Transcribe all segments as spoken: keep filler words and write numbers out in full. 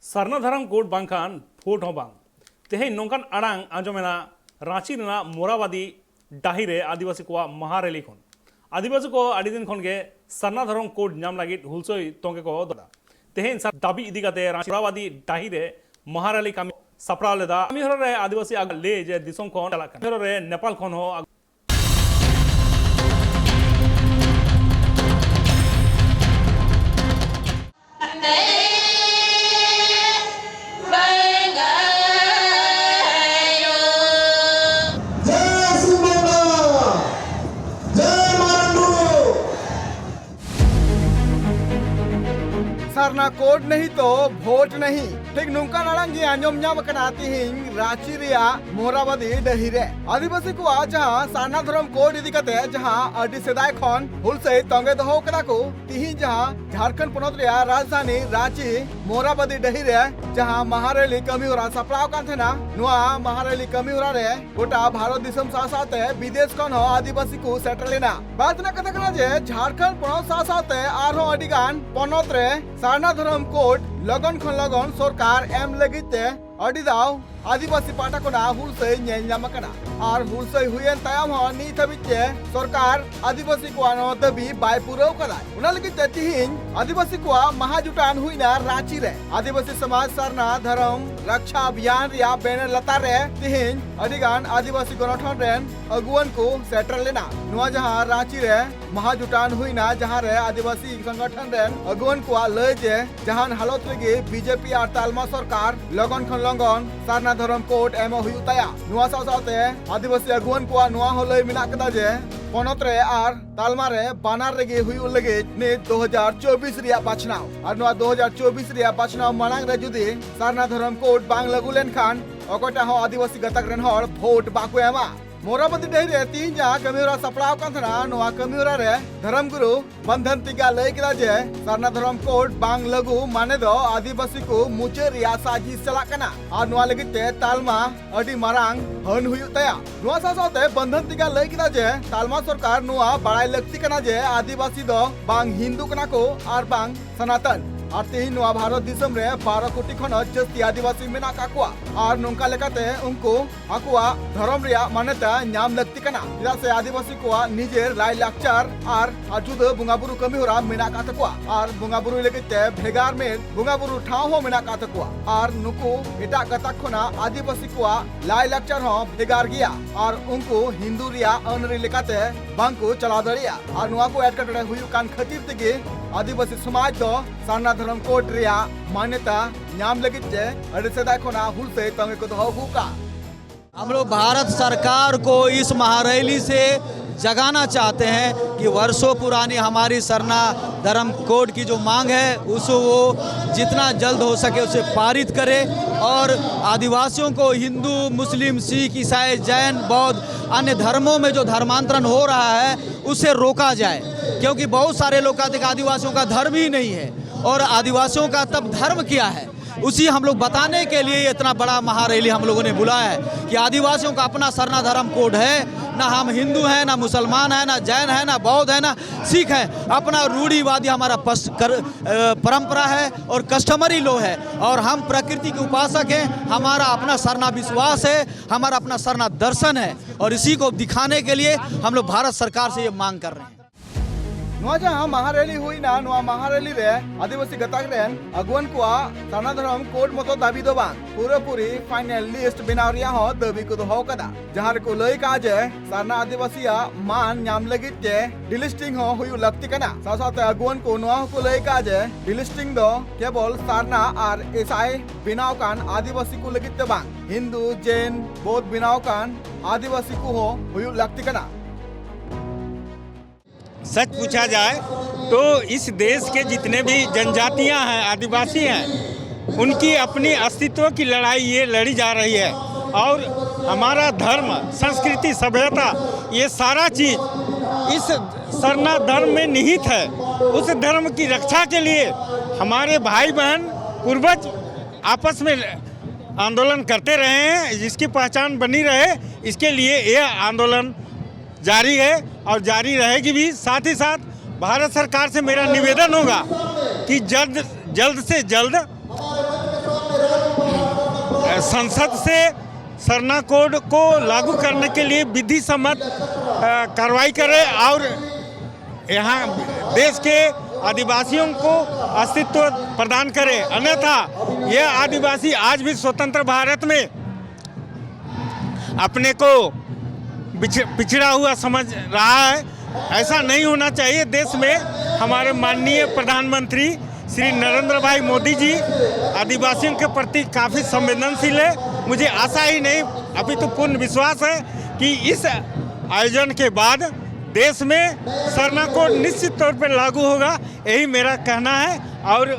ᱥᱟᱨᱱᱟ ᱫᱷᱚᱨᱚᱢ ᱠᱳᱰ ᱵᱟᱝᱠᱷᱟᱱ ᱵᱷᱳᱴ ᱦᱚᱸ ᱵᱟᱝ᱾ ᱛᱮᱦᱮᱧ ᱱᱚᱝᱠᱟᱱ ᱟᱲᱟᱝ ᱟᱸᱡᱚᱢᱮᱱᱟ ᱨᱟᱸᱪᱤ ᱨᱮᱱᱟᱜ ᱢᱳᱨᱟᱵᱟᱫᱤ ᱰᱟᱹᱦᱤ ᱨᱮ ᱟᱹᱫᱤᱵᱟᱹᱥᱤ ᱠᱚᱣᱟᱜ ᱢᱟᱦᱟ ᱨᱮᱞᱤ ᱠᱷᱚᱱ᱾ ᱟᱹᱫᱤᱵᱟᱹᱥᱤ ᱠᱚ ᱟᱹᱰᱤ ᱫᱤᱱ ᱠᱷᱚᱱ ᱜᱮ ᱥᱟᱨᱱᱟ ᱫᱷᱚᱨᱚᱢ ᱠᱳᱰ ᱧᱟᱢ ᱞᱟᱹᱜᱤᱫ ᱦᱩᱞᱥᱟᱹᱭ ᱛᱚᱸᱜᱮ ᱠᱚ ᱫᱚᱦᱚ ᱞᱮᱫᱟ᱾ ᱛᱮᱦᱮᱧ ᱥᱟᱨ ᱫᱟᱹᱵᱤ ᱤᱫᱤ ᱠᱟᱛᱮ ᱨᱟᱸᱪᱤ ᱢᱳᱨᱟᱵᱟᱫᱤ ᱰᱟᱹᱦᱤ ᱨᱮ ᱢᱟᱦᱟ ᱨᱮᱞᱤ ᱠᱟᱹᱢᱤ ᱥᱟᱯᱲᱟᱣ ᱞᱮᱫᱟ᱾ ᱠᱟᱹᱢᱤ ᱦᱚᱨᱟ ᱨᱮ ᱟᱹᱫᱤᱵᱟᱹᱥᱤ ᱟᱜ ᱞᱟᱹᱭ ᱡᱮ ᱫᱤᱥᱚᱢ ᱠᱷᱚᱱ ᱪᱟᱞᱟᱜ ᱠᱟᱱᱟ᱾ ᱠᱟᱹᱢᱤ ᱦᱚᱨᱟ ᱨᱮ ᱱᱮᱯᱟᱞ ᱠᱷᱚᱱ ᱦᱚᱸ ᱥᱟᱨᱱᱟ ᱠᱳᱰ ᱱᱟᱦᱤ ᱛᱚ ᱵᱷᱳᱴ ᱱᱟᱦᱤ᱾ ᱴᱷᱤᱠ ᱱᱚᱝᱠᱟᱱ ᱟᱲᱟᱝ ᱜᱮ ᱟᱸᱡᱚᱢ ᱧᱟᱢ ᱟᱠᱟᱱᱟ ᱛᱤᱦᱤᱧ ᱨᱟᱸᱪᱤ ᱨᱮᱭᱟᱜ ᱢᱳᱨᱟᱵᱟᱫᱤ ᱰᱟᱹᱦᱤ ᱨᱮ᱾ ᱟᱹᱫᱤᱵᱟᱹᱥᱤ ᱠᱚᱣᱟᱜ ᱡᱟᱦᱟᱸ ᱥᱟᱨᱱᱟ ᱫᱷᱚᱨᱚᱢ ᱠᱳᱰ ᱤᱫᱤ ᱠᱟᱛᱮ ᱡᱟᱦᱟᱸ ᱟᱹᱰᱤ ᱥᱮᱫᱟᱭ ᱠᱷᱚᱱ ᱦᱩᱞᱥᱟᱹᱭ ᱛᱚᱸᱜᱮ ᱫᱚᱦᱚ ᱠᱟᱫᱟ ᱠᱚ, ᱛᱤᱦᱤᱧ ᱡᱟᱦᱟᱸ ᱡᱷᱟᱲᱠᱷᱚᱸᱰ ᱯᱚᱱᱚᱛ ᱨᱮᱭᱟᱜ ᱨᱟᱡᱽᱫᱷᱟᱱᱤ ᱨᱟᱸᱪᱤ ᱢᱳᱨᱟᱵᱟᱫᱤ ᱰᱟᱹᱦᱤ ᱨᱮ ᱡᱟᱦᱟᱸ ᱢᱟᱦᱟ ᱨᱮᱞᱤ ᱠᱟᱹᱢᱤ ᱦᱚᱨᱟ ᱥᱟᱯᱲᱟᱣ ᱠᱟᱱ ᱛᱟᱦᱮᱱᱟ, ᱱᱚᱣᱟ ᱢᱟᱦᱟ ᱨᱮᱞᱤ ᱠᱟᱹᱢᱤ ᱦᱚᱨᱟ ᱨᱮ ᱜᱚᱴᱟ ᱵᱷᱟᱨᱚᱛ ᱫᱤᱥᱚᱢ ᱥᱟᱶ ᱥᱟᱶᱛᱮ ᱵᱤᱫᱮᱥ ᱠᱷᱚᱱ ᱦᱚᱸ ᱟᱹᱫᱤᱵᱟᱹᱥᱤ ᱠᱚ ᱥᱮᱴᱮᱨ ᱞᱮᱱᱟ᱾ ᱵᱟᱫ ᱨᱮᱱᱟᱜ ᱠᱟᱛᱷᱟ ᱠᱟᱱᱟ ᱡᱮ ᱡᱷᱟᱲᱠᱷᱚᱸᱰ ᱯᱚᱱᱚᱛ ᱥᱟᱶ ᱥᱟᱶᱛᱮ ᱟᱨᱦᱚᱸ ᱟᱹᱰᱤ ᱜᱟᱱ ᱯᱚᱱᱚᱛ ᱨᱮ ᱥᱟᱨᱱᱟ ᱫᱷᱚᱨᱚᱢ ᱠᱳᱰ ᱞᱚᱜᱚᱱ ᱠᱷᱚᱱ ᱞᱚᱜᱚᱱ ᱥᱚᱨᱠᱟᱨ ᱮᱢ ᱞᱟᱹᱜᱤᱫ ᱛᱮ ᱟᱹᱰᱤ ᱫᱟᱣ ᱟᱹᱫᱤᱵᱟᱹᱥᱤ ᱯᱟᱦᱴᱟ ᱠᱷᱚᱱᱟᱜ ᱦᱩᱞᱥᱟᱹᱭ ᱧᱮᱞ ᱧᱟᱢ ᱟᱠᱟᱱᱟ᱾ ᱟᱨ ᱦᱩᱞᱥᱟᱹᱭ ᱦᱩᱭᱮᱱ ᱛᱟᱭᱚᱢ ᱦᱚᱸ ᱱᱤᱛ ᱦᱟᱹᱵᱤᱡ ᱛᱮ ᱥᱚᱨᱠᱟᱨ ᱟᱹᱫᱤᱵᱟᱹᱥᱤ ᱠᱚᱣᱟᱜ ᱱᱚᱣᱟ ᱫᱟᱹᱵᱤ ᱵᱟᱭ ᱯᱩᱨᱟᱹᱣ ᱠᱟᱫᱟ᱾ ᱚᱱᱟ ᱞᱟᱹᱜᱤᱫ ᱛᱮ ᱛᱤᱦᱤᱧ ᱟᱹᱫᱤᱵᱟᱹᱥᱤ ᱠᱚᱣᱟᱜ ᱢᱟᱦᱟ ᱡᱩᱴᱟᱱ ᱦᱩᱭᱱᱟ ᱨᱟᱸᱪᱤ ᱨᱮ᱾ ᱟᱹᱫᱤᱵᱟᱹᱥᱤ ᱥᱚᱢᱟᱡᱽ ᱥᱟᱨᱱᱟ ᱫᱷᱚᱨᱚᱢ ᱨᱟᱠᱷᱟ ᱚᱵᱷᱤᱭᱟᱱ ᱨᱮᱭᱟᱜ ᱵᱮᱱᱟᱨ ᱞᱟᱛᱟᱨ ᱨᱮ ᱛᱤᱦᱤᱧ ᱟᱹᱰᱤ ᱜᱟᱱ ᱟᱹᱫᱤᱵᱟᱹᱥᱤ ᱜᱚᱱᱚᱴᱷᱚᱱ ᱨᱮᱱ ᱟᱹᱜᱩᱣᱟᱹᱱ ᱠᱚ ᱥᱮᱴᱮᱨ ᱞᱮᱱᱟ᱾ ᱱᱚᱣᱟ ᱡᱟᱦᱟᱸ ᱨᱟᱸᱪᱤ ᱨᱮ ᱢᱟᱦᱟ ᱡᱩᱴᱟᱱ ᱦᱩᱭᱱᱟ, ᱡᱟᱦᱟᱸ ᱨᱮ ᱟᱹᱫᱤᱵᱟᱹᱥᱤ ᱥᱚᱝᱜᱚᱴᱷᱚᱱ ᱨᱮᱱ ᱟᱹᱜᱩᱣᱟᱹᱱ ᱠᱚᱣᱟᱜ ᱞᱟᱹᱭ ᱡᱮ ᱡᱟᱦᱟᱱ ᱦᱟᱞᱚᱛ ᱨᱮᱜᱮ ᱵᱤᱡᱮᱯᱤ ᱟᱨ ᱛᱟᱞᱢᱟ ᱥᱚᱨᱠᱟᱨ ᱞᱚᱜᱚᱱ ᱠᱷᱚᱱ ᱞᱚᱜᱚᱱ ᱥᱟᱨᱱᱟ ᱫᱷᱚᱨᱚᱢ ᱠᱳᱰ ᱮᱢᱚᱜ ᱦᱩᱭᱩᱜ ᱛᱟᱭᱟ᱾ ᱱᱚᱣᱟ ᱥᱟᱶ ᱥᱟᱶᱛᱮ ᱟᱹᱫᱤᱵᱟᱹᱥᱤ ᱟᱹᱜᱩᱣᱟᱹᱱ ᱠᱚᱣᱟᱜ ᱱᱚᱣᱟ ᱦᱚᱸ ᱞᱟᱹᱭ ᱢᱮᱱᱟᱜ ᱠᱟᱫᱟ ᱡᱮ ᱯᱚᱱᱚᱛ ᱨᱮ ᱟᱨ ᱛᱟᱞᱢᱟ ᱨᱮ ᱵᱟᱱᱟᱨ ᱨᱮᱜᱮ ᱦᱩᱭᱩᱜ ᱞᱟᱹᱜᱤᱫ ᱱᱤᱛ ᱫᱩ ᱦᱟᱡᱟᱨ ᱪᱚᱵᱵᱤᱥ ᱨᱮᱭᱟᱜ ᱵᱟᱪᱷᱱᱟᱣ᱾ ᱟᱨ ᱱᱚᱣᱟ ᱫᱩ ᱦᱟᱡᱟᱨ ᱪᱚᱵᱵᱤᱥ ᱨᱮᱭᱟᱜ ᱵᱟᱪᱷᱱᱟᱣ ᱢᱟᱲᱟᱝ ᱨᱮ ᱡᱩᱫᱤ ᱥᱟᱨᱱᱟ ᱫᱷᱚᱨᱚᱢ ᱠᱳᱰ ᱵᱟᱝ ᱞᱟᱹᱜᱩ ᱞᱮᱱᱠᱷᱟᱱ ᱚᱠᱚᱭᱴᱟᱜ ᱦᱚᱸ ᱟᱹᱫᱤᱵᱟᱹᱥᱤ ᱜᱟᱛᱟᱠ ᱨᱮᱱ ᱦᱚᱲ ᱵᱷᱳᱴ ᱵᱟᱠᱚ ᱮᱢᱟ᱾ ᱢᱳᱨᱟᱵᱟᱫᱤ ᱰᱟᱹᱦᱤ ᱨᱮ ᱛᱤᱦᱤᱧ ᱡᱟᱦᱟᱸ ᱠᱟᱹᱢᱤ ᱦᱚᱨᱟ ᱥᱟᱯᱲᱟᱣ ᱠᱟᱱ ᱛᱟᱦᱮᱱᱟ, ᱱᱚᱣᱟ ᱠᱟᱹᱢᱤ ᱦᱚᱨᱟ ᱨᱮ ᱫᱷᱚᱨᱚᱢ ᱜᱩᱨᱩ ᱵᱚᱱᱫᱷᱚᱱ ᱛᱤᱜᱟ ᱞᱟᱹᱭ ᱠᱮᱫᱟ ᱡᱮ ᱥᱟᱨᱱᱟ ᱫᱷᱚᱨᱚᱢ ᱠᱳᱰ ᱵᱟᱝ ᱞᱟᱹᱜᱩ ᱢᱟᱱᱮ ᱫᱚ ᱟᱹᱫᱤᱵᱟᱹᱥᱤ ᱠᱚ ᱢᱩᱪᱟᱹᱫ ᱨᱮᱭᱟᱜ ᱥᱟᱡᱤᱥ ᱪᱟᱞᱟᱜ ᱠᱟᱱᱟ ᱟᱨ ᱱᱚᱣᱟ ᱞᱟᱹᱜᱤᱫ ᱛᱮ ᱛᱟᱞᱢᱟ ᱟᱹᱰᱤ ᱢᱟᱨᱟᱝ ᱦᱟᱹᱱ ᱦᱩᱭᱩᱜ ᱛᱟᱭᱟ᱾ ᱱᱚᱣᱟ ᱥᱟᱶ ᱥᱟᱶᱛᱮ ᱵᱚᱱᱫᱷᱚᱱ ᱛᱤᱜᱟ ᱞᱟᱹᱭ ᱠᱮᱫᱟ ᱡᱮ ᱛᱟᱞᱢᱟ ᱥᱚᱨᱠᱟᱨ ᱱᱚᱣᱟ ᱵᱟᱲᱟᱭ ᱞᱟᱹᱠᱛᱤ ᱠᱟᱱᱟ ᱡᱮ ᱟᱹᱫᱤᱵᱟᱹᱥᱤ ᱫᱚ ᱵᱟᱝ ᱦᱤᱱᱫᱩ ᱠᱟᱱᱟ ᱠᱚ ᱟᱨ ᱵᱟᱝ ᱥᱟᱱᱟᱛᱚᱱ᱾ ᱟᱨ ᱛᱮᱦᱮᱧ ᱱᱚᱣᱟ ᱵᱷᱟᱨᱚᱛ ᱫᱤᱥᱚᱢ ᱨᱮ ᱵᱟᱨᱚ ᱠᱳᱴᱤ ᱠᱷᱚᱱ ᱦᱚᱸ ᱡᱟᱹᱥᱛᱤ ᱟᱹᱫᱤᱵᱟᱹᱥᱤ ᱢᱮᱱᱟᱜ ᱠᱟᱜ ᱠᱚᱣᱟ᱾ ᱟᱨ ᱱᱚᱝᱠᱟ ᱞᱮᱠᱟᱛᱮ ᱩᱱᱠᱩ ᱟᱠᱚᱣᱟᱜ ᱫᱷᱚᱨᱚᱢ ᱨᱮᱭᱟᱜ ᱢᱟᱱᱭᱚᱛᱟ ᱧᱟᱢ ᱞᱟᱹᱠᱛᱤ ᱠᱟᱱᱟ, ᱪᱮᱫᱟᱜ ᱥᱮ ᱟᱹᱫᱤᱵᱟᱹᱥᱤ ᱠᱚᱣᱟᱜ ᱱᱤᱡᱮᱨ ᱞᱟᱭ ᱞᱟᱠᱪᱟᱨ ᱟᱨ ᱟᱨ ᱡᱩᱫᱟᱹ ᱵᱚᱸᱜᱟ ᱵᱩᱨᱩ ᱠᱟᱹᱢᱤ ᱦᱚᱨᱟ ᱢᱮᱱᱟᱜ ᱠᱟᱜ ᱛᱟᱠᱚᱣᱟ᱾ ᱟᱨ ᱵᱚᱸᱜᱟ ᱵᱩᱨᱩ ᱞᱟᱹᱜᱤᱫ ᱛᱮ ᱵᱷᱮᱜᱟᱨ ᱢᱤᱫ ᱵᱚᱸᱜᱟ ᱵᱩᱨᱩ ᱴᱷᱟᱶ ᱦᱚᱸ ᱢᱮᱱᱟᱜ ᱠᱟᱜ ᱛᱟᱠᱚᱣᱟ᱾ ᱟᱨ ᱱᱩᱠᱩ ᱮᱴᱟᱜ ᱜᱟᱛᱟᱠ ᱠᱷᱚᱱᱟᱜ ᱟᱹᱫᱤᱵᱟᱹᱥᱤ ᱠᱚᱣᱟᱜ ᱞᱟᱭ ᱞᱟᱠᱪᱟᱨ ᱦᱚᱸ ᱵᱷᱮᱜᱟᱨ ᱜᱮᱭᱟ᱾ ᱟᱨ ᱩᱱᱠᱩ ᱦᱤᱱᱫᱩ ᱨᱮᱭᱟᱜ ᱟᱹᱱ ᱟᱹᱨᱤ ᱞᱮᱠᱟᱛᱮ ᱵᱟᱝ ᱠᱚ ᱪᱟᱞᱟᱣ ᱫᱟᱲᱮᱭᱟᱜᱼᱟ᱾ ᱟᱨ ᱱᱚᱣᱟ ᱠᱚ ᱮᱴᱠᱮᱴᱚᱬᱮ ᱦᱩᱭᱩᱜ ᱠᱟᱱ ᱠᱷᱟᱹᱛᱤᱨ ᱛᱮᱜᱮ ᱟᱹᱫᱤᱵᱟᱹᱥᱤ ᱥᱚᱢᱟᱡᱽ ᱫᱚ ᱥᱟᱨᱱᱟ ᱫᱷᱚᱨᱚᱢ ᱠᱳᱰ ᱨᱮᱭᱟᱜ ᱢᱟᱱᱭᱚᱛᱟ ᱧᱟᱢ ᱞᱟᱹᱜᱤᱫ ᱛᱮ ᱟᱹᱰᱤ ᱥᱮᱫᱟᱭ ᱠᱷᱚᱱᱟᱜ ᱦᱩᱞᱥᱟᱹᱭ ᱛᱟᱹᱝᱜᱤ ᱠᱚ ᱫᱚᱦᱚ ᱟᱹᱜᱩ ᱠᱟᱜᱼᱟ᱾ हम लोग भारत सरकार को इस महारैली से जगाना चाहते हैं कि वर्षों पुरानी हमारी सरना धर्म कोड की जो मांग है, उसे वो जितना जल्द हो सके उसे पारित करे और आदिवासियों को हिंदू, मुस्लिम, सिख, ईसाई, जैन, बौद्ध, अन्य धर्मों में जो धर्मांतरण हो रहा है, उसे रोका जाए, क्योंकि बहुत सारे लोग कहते हैं कि आदिवासियों का धर्म ही नहीं है और आदिवासियों का तब धर्म क्या है, उसी हम लोग बताने के लिए इतना बड़ा महारैली हम लोगों ने बुलाया है कि आदिवासियों का अपना सरना धर्म कोड है। ना हम हिंदू हैं, ना मुसलमान हैं, ना जैन हैं, ना बौद्ध हैं, ना सिख हैं। अपना रूढ़िवादी हमारा पस-, कर, अ, परंपरा है और कस्टमरी लॉ है और हम प्रकृति के उपासक हैं। हमारा अपना सरना विश्वास है, हमारा अपना सरना दर्शन है और इसी को दिखाने के लिए हम लोग भारत सरकार से ये मांग कर रहे हैं। ᱱᱚᱣᱟ ᱡᱟᱦᱟᱸ ᱢᱟᱦᱟ ᱨᱮᱞᱤ ᱦᱩᱭᱱᱟ, ᱱᱚᱣᱟ ᱢᱟᱦᱟ ᱨᱮᱞᱤ ᱨᱮ ᱟᱹᱫᱤᱵᱟᱹᱥᱤ ᱜᱟᱛᱟᱠ ᱨᱮᱱ ᱟᱹᱜᱩᱣᱟᱹᱱ ᱠᱚᱣᱟᱜ ᱥᱟᱨᱱᱟ ᱫᱷᱚᱨᱚᱢ ᱠᱳᱰ ᱢᱚᱛᱚ ᱫᱟᱹᱵᱤ ᱫᱚ ᱵᱟᱝ, ᱯᱩᱨᱟᱹᱯᱩᱨᱤ ᱯᱷᱟᱭᱱᱮᱞ ᱞᱤᱥᱴ ᱵᱮᱱᱟᱣ ᱨᱮᱭᱟᱜ ᱦᱚᱸ ᱫᱟᱹᱵᱤ ᱠᱚ ᱫᱚᱦᱚ ᱠᱟᱫᱟ, ᱡᱟᱦᱟᱸ ᱨᱮᱠᱚ ᱞᱟᱹᱭ ᱠᱟᱜᱼᱟ ᱡᱮ ᱥᱟᱨᱱᱟ ᱟᱹᱫᱤᱵᱟᱹᱥᱤᱭᱟᱜ ᱢᱟᱱ ᱧᱟᱢ ᱞᱟᱹᱜᱤᱫ ᱛᱮ ᱰᱤᱞᱤᱥᱴᱤᱝ ᱦᱚᱸ ᱦᱩᱭᱩᱜ ᱞᱟᱹᱠᱛᱤ ᱠᱟᱱᱟ᱾ ᱥᱟᱶ ᱥᱟᱶᱛᱮ ᱟᱹᱜᱩᱣᱟᱹᱱ ᱠᱚ ᱱᱚᱣᱟ ᱦᱚᱸᱠᱚ ᱞᱟᱹᱭ ᱠᱟᱜᱼᱟ ᱡᱮ ᱰᱤᱞᱤᱥᱴᱤᱝ ᱫᱚ ᱠᱮᱵᱚᱞ ᱥᱟᱨᱱᱟ ᱟᱨ ᱮᱥᱟᱭ ᱵᱮᱱᱟᱣ ᱠᱟᱱ ᱟᱹᱫᱤᱵᱟᱹᱥᱤ ᱠᱚ ᱞᱟᱹᱜᱤᱫ ᱛᱮ ᱵᱟᱝ, ᱦᱤᱱᱫᱩ, ᱡᱮᱱ, ᱵᱳᱫᱷ ᱵᱮᱱᱟᱣ ᱠᱟᱱ ᱟᱹᱫᱤᱵᱟᱹᱥᱤ ᱠᱚᱦᱚᱸ ᱦᱩᱭᱩᱜ ᱞᱟᱹᱠᱛᱤ ᱠᱟᱱᱟ᱾ सच पूछा जाए तो इस देश के जितने भी जनजातियां हैं, आदिवासी हैं, उनकी अपनी अस्तित्व की लड़ाई ये लड़ी जा रही है। और हमारा धर्म, संस्कृति, सभ्यता, ये सारा चीज इस सरना धर्म में निहित है। उस धर्म की रक्षा के लिए हमारे भाई बहन पूर्वज आपस में आंदोलन करते रहे हैं। जिसकी पहचान बनी रहे, इसके लिए ये आंदोलन जारी है और जारी रहेगी भी। साथ ही साथ भारत सरकार से मेरा निवेदन होगा कि जल्द जल्द से जल्द संसद से सरना कोड को लागू करने के लिए विधि सम्मत कार्रवाई करें और यहाँ देश के आदिवासियों को अस्तित्व प्रदान करें। अन्यथा यह आदिवासी आज भी स्वतंत्र भारत में अपने को पिछड़ा हुआ समझ रहा है। ऐसा नहीं होना चाहिए। देश में हमारे माननीय प्रधानमंत्री श्री नरेंद्र भाई मोदी जी आदिवासियों के प्रति काफ़ी संवेदनशील है। मुझे आशा ही नहीं, अभी तो पूर्ण विश्वास है कि इस आयोजन के बाद देश में सरना कोड निश्चित तौर पर लागू होगा, यही मेरा कहना है। और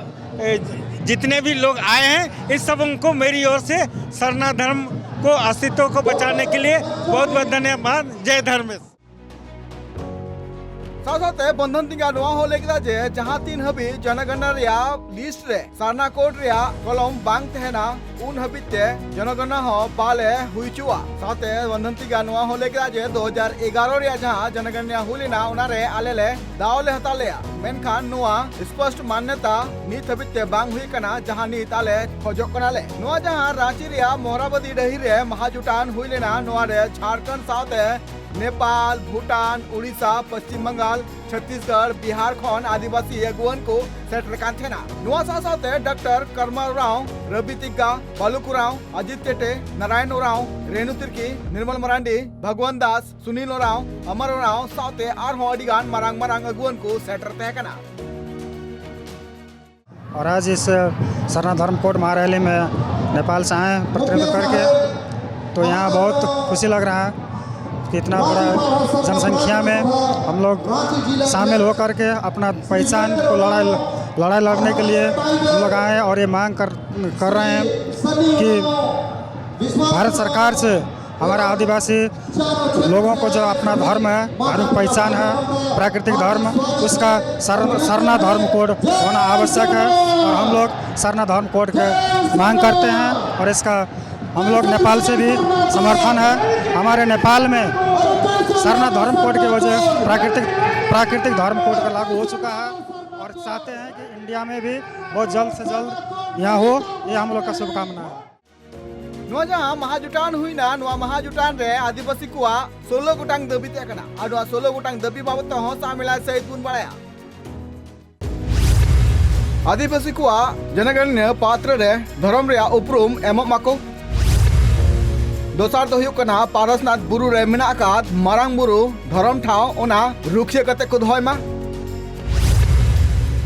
जितने भी लोग आए हैं, इस सब को मेरी ओर से सरना धर्म को अस्तित्व को बचाने के लिए बहुत बहुत धन्यवाद। जय धर्मेश। ᱥᱟᱶ ᱥᱟᱶᱛᱮ ᱵᱚᱱᱫᱷᱚᱱ ᱛᱤᱝᱜᱟ ᱱᱚᱣᱟ ᱦᱚᱸ ᱞᱟᱹᱭ ᱠᱮᱫᱟ ᱡᱮ ᱡᱟᱦᱟᱸ ᱛᱤᱱ ᱦᱟᱹᱵᱤᱡ ᱡᱚᱱᱚᱜᱚᱱᱱᱟ ᱨᱮᱭᱟᱜ ᱞᱤᱥᱴ ᱨᱮ ᱥᱟᱨᱱᱟ ᱠᱳᱰ ᱨᱮᱭᱟᱜ ᱠᱚᱞᱚᱢ ᱵᱟᱝ ᱛᱟᱦᱮᱱᱟ, ᱩᱱ ᱦᱟᱹᱵᱤᱡ ᱛᱮ ᱡᱚᱱᱚᱜᱚᱱᱱᱟ ᱦᱚᱸ ᱵᱟᱞᱮ ᱦᱩᱭ ᱦᱚᱪᱚᱣᱟ᱾ ᱥᱟᱶᱛᱮ ᱵᱚᱱᱫᱷᱚᱱ ᱛᱤᱝᱜᱟ ᱱᱚᱣᱟ ᱦᱚᱸ ᱞᱟᱹᱭ ᱠᱮᱫᱟ ᱡᱮ ᱫᱩ ᱦᱟᱡᱟᱨ ᱮᱜᱟᱨᱚ ᱨᱮᱭᱟᱜ ᱡᱟᱦᱟᱸ ᱡᱚᱱᱚᱜᱚᱱᱱᱟ ᱦᱩᱭ ᱞᱮᱱᱟ, ᱚᱱᱟᱨᱮ ᱟᱞᱮ ᱞᱮ ᱫᱟᱣ ᱞᱮ ᱦᱟᱛᱟᱣ ᱞᱮᱭᱟ, ᱢᱮᱱᱠᱷᱟᱱ ᱱᱚᱣᱟ ᱥᱯᱚᱥᱴ ᱢᱟᱱᱱᱚᱛᱟ ᱱᱤᱛ ᱦᱟᱹᱵᱤᱡ ᱛᱮ ᱵᱟᱝ ᱦᱩᱭ ᱟᱠᱟᱱᱟ, ᱡᱟᱦᱟᱸ ᱱᱤᱛ ᱟᱞᱮ ᱠᱷᱚᱡᱚᱜ ᱠᱟᱱᱟᱞᱮ᱾ ᱱᱚᱣᱟ ᱡᱟᱦᱟᱸ ᱨᱟᱸᱪᱤ ᱨᱮᱭᱟᱜ ᱢᱚᱦᱨᱟᱵᱟᱫᱤ ᱰᱟᱹᱦᱤ ᱨᱮ ᱢᱟᱦᱟ ᱡᱩᱴᱟᱱ ᱦᱩᱭ ᱞᱮᱱᱟ, ᱱᱚᱣᱟ ᱨᱮ ᱡᱷᱟᱲᱠᱷᱚᱸᱰ ᱥᱟᱶᱛᱮ ᱱᱮᱯᱟᱞ, ᱵᱷᱩᱴᱟᱱ, ᱩᱲᱤᱥᱥᱟ, ᱯᱚᱥᱪᱤᱢ ᱵᱟᱝᱜᱟᱞ, ᱪᱷᱚᱛᱤᱥᱜᱚᱲ, ᱵᱤᱦᱟᱨ ᱠᱷᱚᱱ ᱟᱹᱫᱤᱵᱟᱹᱥᱤ ᱟᱹᱜᱩᱣᱟᱹᱱ ᱠᱚ ᱥᱮᱴᱮᱨ ᱠᱟᱱ ᱛᱟᱦᱮᱱᱟ᱾ ᱱᱚᱣᱟ ᱥᱟᱶ ᱥᱟᱶᱛᱮ ᱰᱟᱠᱛᱟᱨ ᱠᱟᱨᱢᱟ ᱩᱨᱟᱣ, ᱨᱚᱵᱤ ᱛᱤᱜᱜᱟ, ᱵᱟᱞᱩᱠ ᱩᱨᱟᱣ, ᱟᱡᱤᱛ ᱴᱮᱴᱮ, ᱱᱟᱨᱟᱭᱚᱱ ᱩᱨᱟᱣ, ᱨᱮᱱᱩ ᱛᱤᱨᱠᱤ, ᱱᱤᱨᱢᱚᱞ ᱢᱟᱨᱟᱱᱰᱤ, ᱵᱷᱟᱜᱽᱣᱟᱱ ᱫᱟᱥ, ᱥᱩᱱᱤᱞ ᱩᱨᱟᱣ, ᱟᱢᱟᱨ ᱩᱨᱟᱣ ᱥᱟᱶᱛᱮ ᱟᱨᱦᱚᱸ ᱟᱹᱰᱤ ᱜᱟᱱ ᱢᱟᱨᱟᱝ ᱢᱟᱨᱟᱝ ᱟᱹᱜᱩᱣᱟᱹᱱ ᱠᱚ ᱥᱮᱴᱮᱨ ᱛᱟᱦᱮᱸ ᱠᱟᱱᱟ᱾ और आज इस सरना धर्म कोड महारैली में नेपाल से आए हैं प्रतिनिधित्व करके। तो यहाँ बहुत खुशी लग रहा है कि इतना बड़ा जनसंख्या में हम लोग शामिल होकर के अपना पहचान को लड़ाई लड़ाई लड़ने के लिए हम लोग आए हैं और ये मांग कर कर रहे हैं कि भारत सरकार से हमारे आदिवासी लोगों को जो अपना धर्म है, धार्मिक पहचान है, प्राकृतिक धर्म, उसका सर, सरना धर्म कोड होना आवश्यक है और हम लोग सरना धर्म कोड के मांग करते हैं और इसका हम लोग नेपाल से भी समर्थन है। हमारे नेपाल में सरना धर्म कोड की वजह प्राकृतिक प्राकृतिक धर्म कोड का लागू हो चुका है और चाहते हैं कि इंडिया में भी बहुत जल्द से जल्द यहाँ हो, ये हम लोग का शुभकामना है। ᱱᱚᱣᱟ ᱡᱟᱦᱟᱸ ᱢᱟᱦᱟ ᱡᱩᱴᱟᱱ ᱦᱩᱭᱱᱟ, ᱱᱚᱣᱟ ᱢᱟᱦᱟ ᱡᱩᱴᱟᱱ ᱨᱮ ᱟᱹᱫᱤᱵᱟᱹᱥᱤ ᱠᱚᱣᱟᱜ ᱥᱳᱞᱳ ᱜᱚᱴᱟᱝ ᱫᱟᱹᱵᱤ ᱛᱟᱦᱮᱸ ᱠᱟᱱᱟ᱾ ᱟᱨ ᱱᱚᱣᱟ ᱥᱳᱞᱳ ᱜᱚᱴᱟᱝ ᱫᱟᱹᱵᱤ ᱵᱟᱵᱚᱫ ᱛᱮᱦᱚᱸ ᱥᱟᱢᱮᱞᱟᱭ ᱥᱟᱹᱦᱤᱡ ᱵᱚᱱ ᱵᱟᱲᱟᱭᱟ᱾ ᱟᱹᱫᱤᱵᱟᱹᱥᱤ ᱠᱚᱣᱟᱜ ᱡᱚᱱᱚᱜᱚᱱᱱᱚ ᱯᱟᱛᱨᱚ ᱨᱮ ᱫᱷᱚᱨᱚᱢ ᱨᱮᱭᱟᱜ ᱩᱯᱨᱩᱢ ᱮᱢᱚᱜ ᱢᱟᱠᱚ᱾ ᱫᱚᱥᱟᱨ ᱫᱚ ᱦᱩᱭᱩᱜ ᱠᱟᱱᱟ, ᱯᱟᱨᱟᱥᱱᱟᱛᱷ ᱵᱩᱨᱩ ᱨᱮ ᱢᱮᱱᱟᱜ ᱟᱠᱟᱫ ᱢᱟᱨᱟᱝ ᱵᱩᱨᱩ ᱫᱷᱚᱨᱚᱢ ᱴᱷᱟᱶ, ᱚᱱᱟ ᱨᱩᱠᱷᱤᱭᱟᱹ ᱠᱟᱛᱮ ᱠᱚ ᱫᱚᱦᱚᱭ ᱢᱟ᱾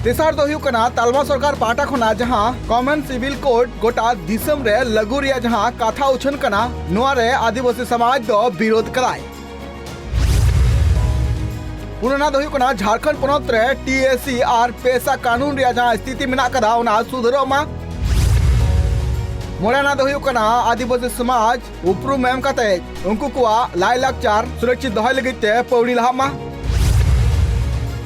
ᱛᱮᱥᱟᱨ ᱫᱚ ᱦᱩᱭᱩᱜ ᱠᱟᱱᱟ, ᱛᱟᱞᱢᱟ ᱥᱚᱨᱠᱟᱨ ᱯᱟᱦᱴᱟ ᱠᱷᱚᱱᱟᱜ ᱡᱟᱦᱟᱸ ᱠᱚᱢᱚᱱ ᱥᱤᱵᱤᱞ ᱠᱳᱰ ᱜᱚᱴᱟ ᱫᱤᱥᱚᱢ ᱨᱮ ᱞᱟᱹᱜᱩ ᱨᱮᱭᱟᱜ ᱡᱟᱦᱟᱸ ᱠᱟᱛᱷᱟ ᱩᱪᱷᱟᱹᱱ ᱠᱟᱱᱟ, ᱱᱚᱣᱟ ᱨᱮ ᱟᱹᱫᱤᱵᱟᱹᱥᱤ ᱥᱚᱢᱟᱡᱽ ᱫᱚ ᱵᱤᱨᱳᱫᱷ ᱠᱟᱫᱟᱭ᱾ ᱯᱩᱱᱟᱱᱟᱜ ᱫᱚ ᱦᱩᱭᱩᱜ ᱠᱟᱱᱟ, ᱡᱷᱟᱲᱠᱷᱚᱸᱰ ᱯᱚᱱᱚᱛ ᱨᱮ ᱴᱤ ᱮ ᱥᱤ ᱟᱨ ᱯᱮᱥᱟ ᱠᱟᱹᱱᱩᱱ ᱨᱮᱭᱟᱜ ᱡᱟᱦᱟᱸ ᱥᱛᱷᱤᱛᱤ ᱢᱮᱱᱟᱜ ᱠᱟᱫᱟ, ᱚᱱᱟ ᱥᱩᱫᱷᱟᱹᱨᱚᱜ ᱢᱟ᱾ ᱢᱚᱬᱮ ᱟᱱᱟᱜ ᱫᱚ ᱦᱩᱭᱩᱜ ᱠᱟᱱᱟ, ᱟᱹᱫᱤᱵᱟᱹᱥᱤ ᱥᱚᱢᱟᱡᱽ ᱩᱯᱨᱩᱢ ᱮᱢ ᱠᱟᱛᱮ ᱩᱱᱠᱩ ᱠᱚᱣᱟᱜ ᱞᱟᱭᱼᱞᱟᱠᱪᱟᱨ ᱥᱩᱨᱚᱠᱷᱤᱛ ᱫᱚᱦᱚᱭ ᱞᱟᱹᱜᱤᱫ ᱛᱮ ᱯᱟᱹᱣᱲᱤ ᱞᱟᱦᱟᱜ ᱢᱟ᱾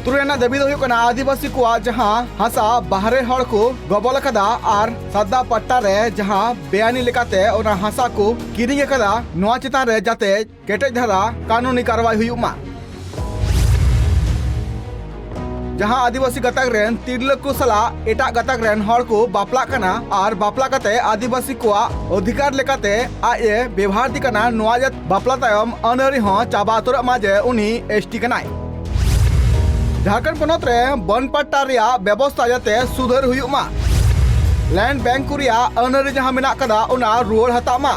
ᱛᱩᱨᱩᱭ ᱟᱱᱟᱜ ᱫᱟᱹᱵᱤ ᱫᱚ ᱦᱩᱭᱩᱜ ᱠᱟᱱᱟ, ᱟᱹᱫᱤᱵᱟᱹᱥᱤ ᱠᱚᱣᱟᱜ ᱡᱟᱦᱟᱸ ᱦᱟᱥᱟ ᱵᱟᱦᱨᱮ ᱦᱚᱲ ᱠᱚ ᱜᱚᱵᱚᱞ ᱟᱠᱟᱫᱟ ᱟᱨ ᱥᱟᱫᱟ ᱯᱟᱴᱴᱟ ᱨᱮ ᱡᱟᱦᱟᱸ ᱵᱮᱟᱹᱱᱤ ᱞᱮᱠᱟᱛᱮ ᱚᱱᱟ ᱦᱟᱥᱟ ᱠᱚ ᱠᱤᱨᱤᱧ ᱟᱠᱟᱫᱟ, ᱱᱚᱣᱟ ᱪᱮᱛᱟᱱ ᱨᱮ ᱡᱟᱛᱮ ᱠᱮᱴᱮᱡ ᱫᱷᱟᱨᱟ ᱠᱟᱹᱱᱩᱱᱤ ᱠᱟᱨᱣᱟᱭ ᱦᱩᱭᱩᱜ ᱢᱟ᱾ ᱡᱟᱦᱟᱸ ᱟᱹᱫᱤᱵᱟᱹᱥᱤ ᱜᱟᱛᱟᱠ ᱨᱮᱱ ᱛᱤᱨᱞᱟᱹ ᱠᱚ ᱥᱟᱞᱟᱜ ᱮᱴᱟᱜ ᱜᱟᱛᱟᱠ ᱨᱮᱱ ᱦᱚᱲ ᱠᱚ ᱵᱟᱯᱞᱟᱜ ᱠᱟᱱᱟ ᱟᱨ ᱵᱟᱯᱞᱟ ᱠᱟᱛᱮ ᱟᱹᱫᱤᱵᱟᱹᱥᱤ ᱠᱚᱣᱟᱜ ᱚᱫᱷᱤᱠᱟᱨ ᱞᱮᱠᱟᱛᱮ ᱟᱡ ᱮ ᱵᱮᱵᱷᱟᱨ ᱫᱤ ᱠᱟᱱᱟ, ᱱᱚᱣᱟ ᱡᱟᱹᱛ ᱵᱟᱯᱞᱟ ᱛᱟᱭᱚᱢ ᱟᱹᱱ ᱟᱹᱨᱤ ᱦᱚᱸ ᱪᱟᱵᱟ ᱩᱛᱟᱹᱨᱚᱜ ᱢᱟ ᱡᱮ ᱩᱱᱤ ᱮᱥ ᱴᱤ ᱠᱟᱱᱟᱭ᱾ ᱡᱷᱟᱲᱠᱷᱚᱸᱰ ᱯᱚᱱᱚᱛ ᱨᱮ ᱵᱚᱱ ᱯᱟᱴᱴᱟ ᱨᱮᱭᱟᱜ ᱵᱮᱵᱚᱥᱛᱟ ᱡᱟᱛᱮ ᱥᱩᱫᱷᱟᱹᱨ ᱦᱩᱭᱩᱜ ᱢᱟ᱾ ᱞᱮᱱᱰ ᱵᱮᱝᱠ ᱠᱚ ᱨᱮᱭᱟᱜ ᱟᱹᱱ ᱟᱹᱨᱤ ᱡᱟᱦᱟᱸ ᱢᱮᱱᱟᱜ ᱠᱟᱫᱟ, ᱚᱱᱟ ᱨᱩᱣᱟᱹᱲ ᱦᱟᱛᱟᱜ ᱢᱟ᱾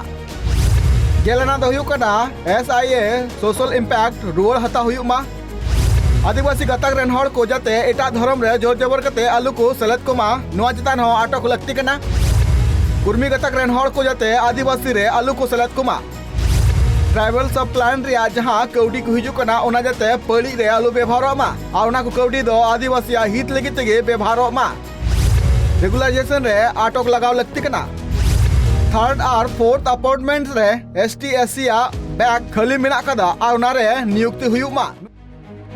ᱜᱮᱞ ᱟᱱᱟᱜ ᱫᱚ ᱦᱩᱭᱩᱜ ᱠᱟᱱᱟ, S I A social impact ᱨᱩᱣᱟᱹᱲ ᱦᱟᱛᱟᱣ ᱦᱩᱭᱩᱜ ᱢᱟ᱾ ᱟᱹᱫᱤᱵᱟᱹᱥᱤ ᱜᱟᱛᱟᱠ ᱨᱮᱱ ᱦᱚᱲ ᱠᱚ ᱡᱟᱛᱮ ᱮᱴᱟᱜ ᱫᱷᱚᱨᱚᱢ ᱨᱮ ᱡᱳᱨ ᱡᱚᱵᱚᱨ ᱠᱟᱛᱮ ᱟᱞᱚ ᱠᱚ ᱥᱮᱞᱮᱫ ᱠᱚᱢᱟ, ᱱᱚᱣᱟ ᱪᱮᱛᱟᱱ ᱦᱚᱸ ᱟᱴᱚᱠ ᱞᱟᱹᱠᱛᱤ ᱠᱟᱱᱟ᱾ ᱠᱩᱨᱢᱤ ᱜᱟᱛᱟᱠ ᱨᱮᱱ ᱦᱚᱲ ᱠᱚ ᱡᱟᱛᱮ ᱟᱹᱫᱤᱵᱟᱹᱥᱤ ᱨᱮ ᱟᱞᱚ ᱠᱚ ᱥᱮᱞᱮᱫ ᱠᱚᱢᱟ᱾ ᱴᱨᱟᱭᱵᱟᱞ ᱥᱟᱵ ᱯᱞᱟᱱ ᱨᱮᱭᱟᱜ ᱡᱟᱦᱟᱸ ᱠᱟᱹᱣᱰᱤ ᱠᱚ ᱦᱤᱡᱩᱜ ᱠᱟᱱᱟ, ᱚᱱᱟ ᱡᱟᱛᱮ ᱵᱟᱹᱲᱤᱡ ᱨᱮ ᱟᱞᱚ ᱵᱮᱵᱷᱟᱨᱚᱜ ᱢᱟ ᱟᱨ ᱚᱱᱟ ᱠᱚ ᱠᱟᱹᱣᱰᱤ ᱫᱚ ᱟᱹᱫᱤᱵᱟᱹᱥᱤᱭᱟᱜ ᱦᱤᱛ ᱞᱟᱹᱜᱤᱫ ᱛᱮᱜᱮ ᱵᱮᱵᱷᱟᱨᱚᱜ ᱢᱟ᱾ ᱨᱮᱜᱩᱞᱟᱨᱟᱭᱡᱮᱥᱚᱱ ᱨᱮ ᱟᱴᱚᱠ ᱞᱟᱜᱟᱣ ᱞᱟᱹᱠᱛᱤ ᱠᱟᱱᱟ᱾ ᱛᱷᱟᱨᱰ ᱟᱨ ᱯᱷᱳᱨᱛᱷ ᱟᱯᱚᱭᱮᱱᱴᱢᱮᱱᱴ ᱨᱮ ᱮᱥ ᱴᱤ ᱮᱥ ᱥᱤ ᱟᱜ ᱵᱮᱜᱽ ᱠᱷᱟᱹᱞᱤ ᱢᱮᱱᱟᱜ ᱠᱟᱫᱟ ᱟᱨ ᱚᱱᱟ ᱨᱮ ᱱᱤᱭᱩᱠᱛᱤ ᱦᱩᱭᱩᱜ ᱢᱟ᱾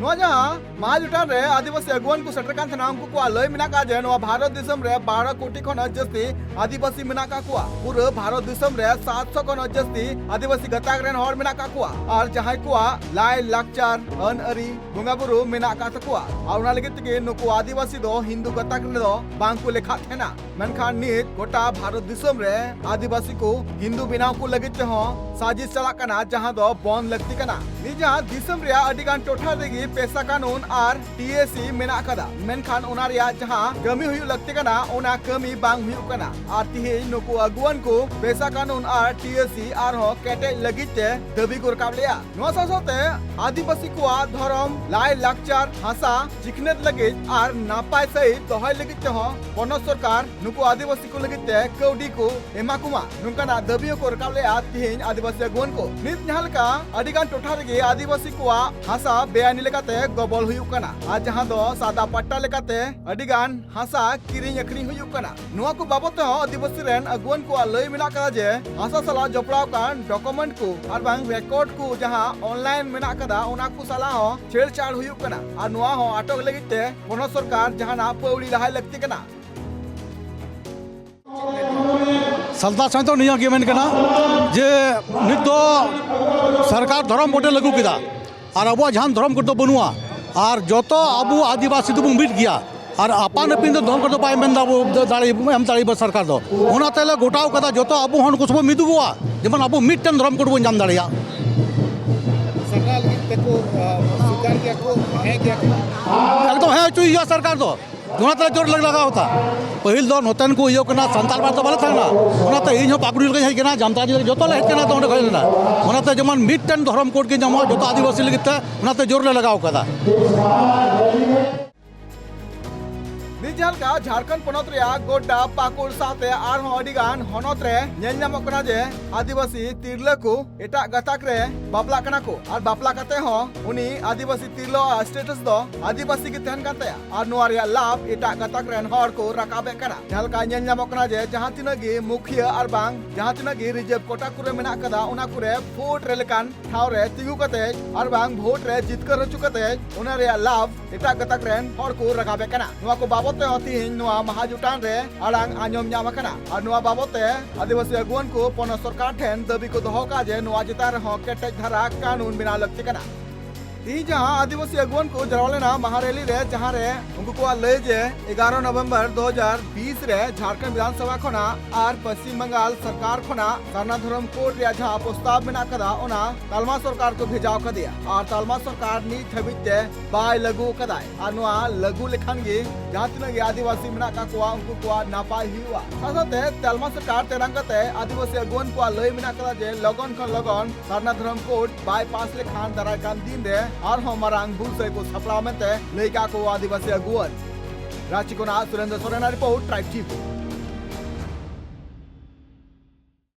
ᱱᱚᱣᱟ ᱡᱟᱦᱟᱸ ᱢᱟᱦᱟᱡᱩᱴᱟᱱ ᱨᱮ ᱟᱹᱫᱤᱵᱟᱹᱥᱤ ᱟᱹᱜᱩᱣᱟᱹᱱ ᱠᱚ ᱥᱮᱴᱮᱨ ᱠᱟᱱ ᱛᱟᱦᱮᱱᱟ᱾ ᱩᱱᱠᱩ ᱠᱚᱣᱟᱜ ᱞᱟᱹᱭ ᱢᱮᱱᱟᱜ ᱠᱟᱜᱼᱟ ᱡᱮ ᱱᱚᱣᱟ ᱵᱷᱟᱨᱚᱛ ᱫᱤᱥᱚᱢ ᱨᱮ ᱵᱟᱨᱚ ᱠᱳᱴᱤ ᱠᱷᱚᱱ ᱦᱚᱸ ᱡᱟᱹᱥᱛᱤ ᱟᱹᱫᱤᱵᱟᱹᱥᱤ ᱢᱮᱱᱟᱜ ᱠᱟᱜ ᱠᱚᱣᱟ᱾ ᱯᱩᱨᱟᱹ ᱵᱷᱟᱨᱚᱛ ᱫᱤᱥᱚᱢ ᱨᱮ ᱥᱟᱛᱥᱚ ᱠᱷᱚᱱ ᱦᱚᱸ ᱡᱟᱹᱥᱛᱤ ᱟᱹᱫᱤᱵᱟᱹᱥᱤ ᱜᱟᱛᱟᱠ ᱨᱮᱱ ᱦᱚᱲ ᱢᱮᱱᱟᱜ ᱠᱟᱜ ᱠᱚᱣᱟ, ᱟᱨ ᱡᱟᱦᱟᱸᱭ ᱠᱚᱣᱟᱜ ᱞᱟᱭ ᱞᱟᱠᱪᱟᱨ, ᱟᱹᱱ ᱟᱹᱨᱤ, ᱵᱚᱸᱜᱟ ᱵᱩᱨᱩ ᱢᱮᱱᱟᱜ ᱠᱟᱜ ᱛᱟᱠᱚᱣᱟ᱾ ᱟᱨ ᱚᱱᱟ ᱞᱟᱹᱜᱤᱫ ᱛᱮᱜᱮ ᱱᱩᱠᱩ ᱟᱹᱫᱤᱵᱟᱹᱥᱤ ᱫᱚ ᱦᱤᱱᱫᱩ ᱜᱟᱛᱟᱠ ᱨᱮᱫᱚ ᱵᱟᱝ ᱠᱚ ᱞᱮᱠᱷᱟᱜ ᱛᱟᱦᱮᱱᱟ᱾ ᱢᱮᱱᱠᱷᱟᱱ ᱱᱤᱛ ᱜᱚᱴᱟ ᱵᱷᱟᱨᱚᱛ ᱫᱤᱥᱚᱢ ᱨᱮ ᱟᱹᱫᱤᱵᱟᱹᱥᱤ ᱠᱚ ᱦᱤᱱᱫᱩ ᱵᱮᱱᱟᱣ ᱠᱚ ᱞᱟᱹᱜᱤᱫ ᱛᱮᱦᱚᱸ ᱥᱟᱡᱤᱥ ᱪᱟᱞᱟᱜ ᱠᱟᱱᱟ, ᱡᱟᱦᱟᱸ ᱫᱚ ᱵᱚᱱᱫ ᱞᱟᱹᱠᱛᱤ ᱠᱟᱱᱟ᱾ ᱱᱤᱡᱟᱜ ᱫᱤᱥᱚᱢ ᱨᱮᱭᱟᱜ ᱟᱹᱰᱤ ᱜᱟᱱ ᱴᱚᱴᱷᱟ ᱨᱮᱜᱮ ᱯᱮᱥᱟ ᱠᱟᱹᱱᱩᱱ ᱟᱨ ᱴᱤ ᱮ ᱥᱤ ᱢᱮᱱᱟᱜ ᱟᱠᱟᱫᱟ, ᱢᱮᱱᱠᱷᱟᱱ ᱚᱱᱟ ᱨᱮᱭᱟᱜ ᱡᱟᱦᱟᱸ ᱠᱟᱹᱢᱤ ᱦᱩᱭᱩᱜ ᱞᱟᱹᱠᱛᱤ ᱠᱟᱱᱟ, ᱚᱱᱟ ᱠᱟᱹᱢᱤ ᱵᱟᱝ ᱦᱩᱭᱩᱜ ᱠᱟᱱᱟ᱾ ᱟᱨ ᱛᱤᱦᱤᱧ ᱱᱩᱠᱩ ᱟᱹᱜᱩᱣᱟᱹᱱ ᱠᱚ ᱯᱮᱥᱟ ᱠᱟᱹᱱᱩᱱ ᱟᱨ ᱴᱤ ᱮ ᱥᱤ ᱟᱨᱦᱚᱸ ᱠᱮᱴᱮᱡ ᱞᱟᱹᱜᱤᱫ ᱛᱮ ᱫᱟᱹᱵᱤ ᱠᱚ ᱨᱟᱠᱟᱵ ᱞᱮᱫᱼᱟ᱾ ᱱᱚᱣᱟ ᱥᱟᱶ ᱥᱟᱶᱛᱮ ᱟᱹᱫᱤᱵᱟᱹᱥᱤ ᱠᱚᱣᱟᱜ ᱫᱷᱚᱨᱚᱢ, ᱞᱟᱭ ᱞᱟᱠᱪᱟᱨ, ᱵᱷᱟᱥᱟ, ᱥᱤᱠᱷᱱᱟᱹᱛ ᱞᱟᱹᱜᱤᱫ ᱟᱨ ᱱᱟᱯᱟᱭ ᱥᱟᱹᱦᱤᱡ ᱫᱚᱦᱚᱭ ᱞᱟᱹᱜᱤᱫ ᱛᱮᱦᱚᱸ ᱯᱚᱱᱚᱛ ᱥᱚᱨᱠᱟᱨ ᱱᱩᱠᱩ ᱟᱹᱫᱤᱵᱟᱹᱥᱤ ᱠᱚ ᱞᱟᱹᱜᱤᱫ ᱛᱮ ᱠᱟᱹᱣᱰᱤ ᱠᱚ ᱮᱢᱟ ᱠᱚᱢᱟ, ᱱᱚᱝᱠᱟᱱᱟᱜ ᱫᱟᱹᱵᱤ ᱦᱚᱸᱠᱚ ᱨᱟᱠᱟᱵ ᱞᱮᱫᱼᱟ ᱛᱤᱦᱤᱧ ᱟᱹᱫᱤᱵᱟᱹᱥᱤ ᱟᱹᱜᱩᱣᱟᱹᱱ ᱠᱚ᱾ ᱱᱤᱛ ᱡᱟᱦᱟᱸ ᱞᱮᱠᱟ ᱟᱹᱰᱤ ᱜᱟᱱ ᱴᱚᱴᱷᱟ ᱨᱮᱜᱮ ᱟᱹᱫᱤᱵᱟᱹᱥᱤ ᱠᱚᱣᱟᱜ ᱦᱟᱥᱟ ᱵᱮᱟᱭᱤᱱ ᱞᱮᱠᱟᱛᱮ ᱜᱚᱵᱚᱞ ᱦᱩᱭᱩᱜ ᱠᱟᱱᱟ, ᱟᱨ ᱡᱟᱦᱟᱸ ᱫᱚ ᱥᱟᱫᱟ ᱯᱟᱴᱴᱟ ᱞᱮᱠᱟᱛᱮ ᱟᱹᱰᱤ ᱜᱟᱱ ᱦᱟᱥᱟ ᱠᱤᱨᱤᱧ ᱟᱹᱠᱷᱨᱤᱧ ᱦᱩᱭᱩᱜ ᱠᱟᱱᱟ᱾ ᱱᱚᱣᱟ ᱠᱚ ᱵᱟᱵᱚᱫ ᱛᱮᱦᱚᱸ ᱟᱹᱫᱤᱵᱟᱹᱥᱤ ᱨᱮᱱ ᱟᱹᱜᱩᱣᱟᱹᱱ ᱠᱚᱣᱟᱜ ᱞᱟᱹᱭ ᱢᱮᱱᱟᱜ ᱟᱠᱟᱫᱟ ᱡᱮ ᱦᱟᱥᱟ ᱥᱟᱞᱟᱜ ᱡᱚᱯᱲᱟᱣ ᱟᱠᱟᱱ ᱰᱚᱠᱩᱢᱮᱱᱴ ᱠᱚ ᱟᱨ ᱵᱟᱝ ᱨᱮᱠᱚᱨᱰ ᱠᱚ ᱡᱟᱦᱟᱸ ᱚᱱᱞᱟᱭᱤᱱ ᱢᱮᱱᱟᱜ ᱟᱠᱟᱫᱟ, ᱚᱱᱟ ᱠᱚ ᱥᱟᱞᱟᱜ ᱦᱚᱸ ᱪᱷᱮᱲᱪᱷᱟᱲ ᱦᱩᱭᱩᱜ ᱠᱟᱱᱟ, ᱟᱨ ᱱᱚᱣᱟ ᱦᱚᱸ ᱟᱴᱚᱠ ᱞᱟᱹᱜᱤᱫ ᱛᱮ ᱯᱚᱱᱚᱛ ᱥᱚᱨᱠᱟᱨ ᱡᱟᱦᱟᱱᱟᱜ ᱯᱟᱹᱣᱲᱤ ᱞᱟᱦᱟᱭ ᱞᱟᱹᱠᱛᱤ ᱠᱟᱱᱟ᱾ ᱥᱟᱱᱛᱟᱲ ᱥᱟᱶᱛᱟ ᱱᱤᱭᱟᱹ ᱜᱮ ᱢᱮᱱ ᱠᱟᱱᱟ ᱡᱮ ᱱᱤᱛ ᱫᱚ ᱥᱚᱨᱠᱟᱨ ᱫᱷᱚᱨᱚᱢ ᱠᱳᱰ ᱮ ᱞᱟᱹᱜᱩ ᱠᱮᱫᱟ, ᱟᱨ ᱟᱵᱚᱣᱟᱜ ᱡᱟᱦᱟᱱ ᱫᱷᱚᱨᱚᱢ ᱠᱳᱰ ᱫᱚ ᱵᱟᱹᱱᱩᱜᱼᱟ᱾ ᱟᱨ ᱡᱚᱛᱚ ᱟᱵᱚ ᱟᱹᱫᱤᱵᱟᱹᱥᱤ ᱫᱚᱵᱚᱱ ᱢᱤᱫ ᱜᱮᱭᱟ, ᱟᱨ ᱟᱯᱟᱱ ᱟᱹᱯᱤᱱ ᱫᱚ ᱫᱷᱚᱨᱚᱢ ᱠᱳᱰ ᱫᱚ ᱵᱟᱭ ᱢᱮᱱ ᱫᱟ ᱟᱵᱚ ᱫᱟᱲᱮ ᱮᱢ ᱫᱟᱲᱮᱭᱟᱵᱚᱱ ᱥᱚᱨᱠᱟᱨ ᱫᱚ᱾ ᱚᱱᱟ ᱛᱮᱞᱮ ᱜᱚᱴᱟᱣ ᱠᱟᱫᱟ ᱡᱚᱛᱚ ᱟᱵᱚ ᱦᱚᱲ ᱱᱩᱠᱩ ᱥᱚᱵᱚ ᱢᱤᱫᱩᱜᱚᱜᱼᱟ, ᱡᱮᱢᱚᱱ ᱟᱵᱚ ᱢᱤᱫᱴᱮᱱ ᱫᱷᱚᱨᱚᱢ ᱠᱳᱰ ᱵᱚᱱ ᱧᱟᱢ ᱫᱟᱲᱮᱭᱟᱜ᱾ ᱥᱟᱨᱱᱟ ᱞᱟᱹᱜᱤᱫ ᱛᱮᱠᱚ, ᱟ, ᱥᱤᱠᱟᱨ ᱜᱮᱭᱟ ᱠᱚ, ᱦᱮᱸ ᱜᱮᱭᱟ ᱠᱚ᱾ ᱮᱠᱫᱚᱢ ᱦᱮᱸ ᱦᱚᱪᱚᱭ ᱦᱩᱭᱩᱜᱼᱟ ᱥᱚᱨᱠᱟᱨ ᱫᱚ᱾ ᱚᱱᱟ ᱛᱮᱞᱮ ᱡᱳᱨ ᱞᱮ ᱞᱟᱜᱟᱣ ᱠᱟᱫᱟ᱾ ᱯᱟᱹᱦᱤᱞ ᱫᱚ ᱱᱚᱛᱮᱱ ᱠᱚ ᱤᱭᱟᱹ ᱠᱟᱱᱟ, ᱥᱟᱱᱛᱟᱲ ᱵᱟᱫ ᱫᱚ ᱵᱟᱞᱮ ᱛᱟᱦᱮᱸ ᱠᱟᱱᱟ᱾ ᱚᱱᱟᱛᱮ ᱤᱧ ᱦᱚᱸ ᱯᱟᱹᱠᱩᱲ ᱞᱮᱠᱟᱧ ᱦᱮᱡ ᱠᱟᱱᱟ, ᱡᱟᱢᱛᱟᱲᱟ ᱡᱚᱛᱚ ᱞᱮ ᱦᱮᱡ ᱠᱟᱱᱟ, ᱛᱚ ᱚᱸᱰᱮ ᱠᱷᱚᱱ ᱦᱮᱡ ᱞᱮᱱᱟ᱾ ᱚᱱᱟᱛᱮ ᱡᱮᱢᱚᱱ ᱢᱤᱫᱴᱮᱱ ᱫᱷᱚᱨᱚᱢ ᱠᱳᱰ ᱜᱮ ᱧᱟᱢᱚᱜᱼᱟ ᱡᱚᱛᱚ ᱟᱹᱫᱤᱵᱟᱹᱥᱤ ᱞᱟᱹᱜᱤᱫ ᱛᱮ, ᱚᱱᱟᱛᱮ ᱡᱳᱨ ᱞᱮ ᱞᱟᱜᱟᱣ ᱠᱟᱫᱟ᱾ ᱱᱤᱛ ᱡᱟᱦᱟᱸ ᱞᱮᱠᱟ ᱡᱷᱟᱲᱠᱷᱚᱸᱰ ᱯᱚᱱᱚᱛ ᱨᱮᱭᱟᱜ ᱜᱳᱰᱰᱟ, ᱯᱟᱹᱠᱩᱲ ᱥᱟᱶᱛᱮ ᱟᱨᱦᱚᱸ ᱟᱹᱰᱤ ᱜᱟᱱ ᱦᱚᱱᱚᱛ ᱨᱮ ᱧᱮᱞ ᱧᱟᱢᱚᱜ ᱠᱟᱱᱟ ᱡᱮ ᱟᱹᱫᱤᱵᱟᱹᱥᱤ ᱛᱤᱨᱞᱟᱹ ᱠᱚ ᱮᱴᱟᱜ ᱜᱟᱛᱟᱠ ᱨᱮ ᱵᱟᱯᱞᱟᱜ ᱠᱟᱱᱟ ᱠᱚ ᱟᱨ ᱵᱟᱯᱞᱟ ᱠᱟᱛᱮ ᱦᱚᱸ ᱩᱱᱤ ᱟᱹᱫᱤᱵᱟᱹᱥᱤ ᱛᱤᱨᱞᱟᱹᱣᱟᱜ ᱥᱴᱮᱴᱟᱥ ᱫᱚ ᱟᱹᱫᱤᱵᱟᱹᱥᱤ ᱜᱮ ᱛᱟᱦᱮᱱ ᱠᱟᱱ ᱛᱟᱭᱟ ᱟᱨ ᱱᱚᱣᱟ ᱨᱮᱭᱟᱜ ᱞᱟᱵᱷ ᱮᱴᱟᱜ ᱜᱟᱛᱟᱠ ᱨᱮᱱ ᱦᱚᱲ ᱠᱚ ᱨᱟᱠᱟᱵᱮᱫ ᱠᱟᱱᱟ᱾ ᱡᱟᱦᱟᱸ ᱞᱮᱠᱟ ᱧᱮᱞ ᱧᱟᱢᱚᱜ ᱠᱟᱱᱟ ᱡᱮ ᱡᱟᱦᱟᱸ ᱛᱤᱱᱟᱹᱜ ᱜᱮ ᱢᱩᱠᱷᱤᱭᱟᱹ ᱟᱨ ᱵᱟᱝ ᱡᱟᱦᱟᱸ ᱛᱤᱱᱟᱹᱜ ᱜᱮ ᱨᱤᱡᱟᱨᱵᱷ ᱠᱳᱴᱟ ᱠᱚᱨᱮ ᱢᱮᱱᱟᱜ ᱠᱟᱫᱟ, ᱚᱱᱟ ᱠᱚᱨᱮ ᱵᱷᱳᱴ ᱨᱮ ᱞᱮᱠᱟᱱ ᱴᱷᱟᱶ ᱨᱮ ᱛᱤᱸᱜᱩ ᱠᱟᱛᱮ ᱟᱨ ᱵᱟᱝ ᱵᱷᱳᱴ ᱨᱮ ᱡᱤᱛᱠᱟᱹᱨ ᱦᱚᱪᱚ ᱠᱟᱛᱮ ᱚᱱᱟ ᱨᱮᱭᱟᱜ ᱞᱟᱵᱷ ᱮᱴᱟᱜ ᱜᱟᱛᱟᱠ ᱨᱮᱱ ᱦᱚᱲ ᱠᱚ ᱨᱟᱠᱟᱵᱮᱫ ᱠᱟᱱᱟ᱾ ᱱᱚᱣᱟ ᱠᱚ ᱵᱟᱵᱚᱛ ᱛᱮᱦᱚᱸ ᱛᱤᱦᱤᱧ ᱱᱚᱣᱟ ᱢᱟᱦᱟ ᱡᱩᱴᱟᱱ ᱨᱮ ᱟᱲᱟᱝ ᱟᱸᱡᱚᱢ ᱧᱟᱢ ᱟᱠᱟᱱᱟ ᱟᱨ ᱱᱚᱣᱟ ᱵᱟᱵᱚᱛ ᱛᱮ ᱟᱹᱫᱤᱵᱟᱹᱥᱤ ᱟᱹᱜᱩᱣᱟᱹᱱ ᱠᱚ ᱯᱚᱱᱚᱛ ᱥᱚᱨᱠᱟᱨ ᱴᱷᱮᱱ ᱫᱟᱹᱵᱤ ᱠᱚ ᱫᱚᱦᱚ ᱠᱟᱜᱼᱟ ᱡᱮ ᱱᱚᱣᱟ ᱪᱮᱛᱟᱱ ᱨᱮᱦᱚᱸ ᱠᱮᱴᱮᱡ ᱫᱷᱟᱨᱟ ᱠᱟᱹᱱᱩᱱ ᱵᱮᱱᱟᱣ ᱞᱟᱹᱠᱛᱤ ᱠᱟᱱᱟ᱾ ᱛᱤᱦᱤᱧ ᱡᱟᱦᱟᱸ ᱟᱹᱫᱤᱵᱟᱹᱥᱤ ᱟᱹᱜᱩᱣᱟᱹᱱ ᱠᱚ ᱡᱟᱨᱣᱟ ᱞᱮᱱᱟ ᱢᱟᱦᱟ ᱨᱮᱞᱤ ᱨᱮ, ᱡᱟᱦᱟᱸ ᱨᱮ ᱩᱱᱠᱩ ᱠᱚᱣᱟᱜ ᱞᱟᱹᱭ ᱡᱮ ᱮᱜᱟᱨᱚ ᱱᱚᱵᱷᱮᱢᱵᱚᱨ ᱫᱩ ᱦᱟᱡᱟᱨ ᱵᱤᱥ ᱨᱮ ᱡᱷᱟᱲᱠᱷᱚᱸᱰ ᱵᱤᱫᱷᱟᱱ ᱥᱚᱵᱷᱟ ᱠᱷᱚᱱᱟᱜ ᱟᱨ ᱯᱚᱥᱪᱤᱢ ᱵᱟᱝᱜᱟᱞ ᱥᱚᱨᱠᱟᱨ ᱠᱷᱚᱱᱟᱜ ᱥᱟᱨᱱᱟ ᱫᱷᱚᱨᱚᱢ ᱠᱳᱰ ᱨᱮᱭᱟᱜ ᱡᱟᱦᱟᱸ ᱯᱨᱚᱥᱛᱟᱵ ᱢᱮᱱᱟᱜ ᱠᱟᱫᱟ, ᱚᱱᱟ ᱛᱟᱞᱢᱟ ᱥᱚᱨᱠᱟᱨ ᱠᱚ ᱵᱷᱮᱡᱟᱣ ᱠᱟᱫᱮᱭᱟ ᱟᱨ ᱛᱟᱞᱢᱟ ᱥᱚᱨᱠᱟᱨ ᱱᱤᱛ ᱫᱷᱟᱹᱵᱤᱡ ᱛᱮ ᱵᱟᱭ ᱞᱟᱹᱜᱩ ᱟᱠᱟᱫᱟᱭ᱾ ᱟᱨ ᱱᱚᱣᱟ ᱞᱟᱹᱜᱩ ᱞᱮᱠᱷᱟᱱ ᱜᱮ ᱡᱟᱦᱟᱸ ᱛᱤᱱᱟᱹᱜ ᱜᱮ ᱟᱹᱫᱤᱵᱟᱹᱥᱤ ᱢᱮᱱᱟᱜ ᱠᱟᱜ ᱠᱚᱣᱟ, ᱩᱱᱠᱩ ᱠᱚᱣᱟᱜ ᱱᱟᱯᱟᱭ ᱦᱩᱭᱩᱜᱼᱟ᱾ ᱥᱟᱶ ᱥᱟᱶᱛᱮ ᱛᱟᱞᱢᱟ ᱥᱚᱨᱠᱟᱨ ᱛᱮ ᱨᱟᱝ ᱠᱟᱛᱮ ᱟᱹᱫᱤᱵᱟᱹᱥᱤ ᱟᱹᱜᱩᱣᱟᱹᱱ ᱠᱚᱣᱟᱜ ᱞᱟᱹᱭ ᱢᱮᱱᱟᱜ ᱠᱟᱫᱟ ᱡᱮ ᱞᱚᱜᱚᱱ ᱠᱷᱚᱱ ᱞᱚᱜᱚᱱ ᱥᱟᱨᱱᱟ ᱫᱷᱚᱨᱚᱢ ᱠᱳᱰ ᱵᱟᱭ ᱯᱟᱥ ᱞᱮᱠᱷᱟᱱ ᱫᱟᱨᱟᱭ ᱠᱟᱱ ᱫᱤᱱ ᱨᱮ ᱟᱨᱦᱚᱸ ᱢᱟᱨᱟᱝ ᱦᱩᱞᱥᱟᱹᱭ ᱠᱚ ᱥᱟᱯᱲᱟᱣ ᱢᱮᱱᱛᱮ ᱞᱟᱹᱭ ᱠᱟᱜ ᱠᱚ ᱟᱹᱫᱤᱵᱟᱹᱥᱤ ᱟᱹᱜᱩᱣᱟᱹᱱ᱾ ᱨᱟᱸᱪᱤ ᱠᱷᱚᱱᱟᱜ ᱥᱩᱨᱮᱱᱫᱨᱚ ᱥᱚᱨᱮᱱᱟᱜ ᱨᱤᱯᱳᱨᱴ, ᱴᱨᱟᱭᱤᱵᱽ ᱴᱤᱵᱷᱤ᱾